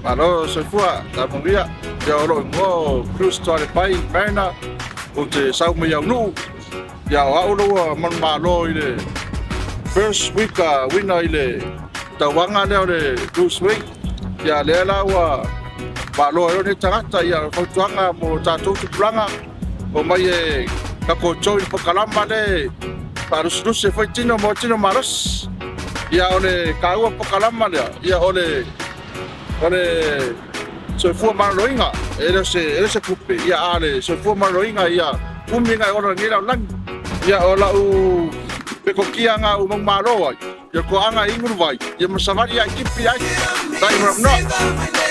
Malo soifua, tamolia. Ia o lou igoa o Bruce Toalepai Mariner, ou te sau mai Aunuu. Ia o au lou manumalo i le first week winner i le tauaga lea o le lose weight. Ia lea la ua malo ai nei tagata. Ia fautuaga mo tatou tupulaga o mai e tatou join pokalama le faalusilusi e foi tino mo tino malosi. Ia o le taua pokalama lea, ia o le soifua maloloina, e le o se tupe, ia a le soifua maloloina ia umi na e ola nei lalolagi. Ia o lau petokia u manumalo ai ia toaga e inu le vai ia ma savali ai tipi ai tai ma noa.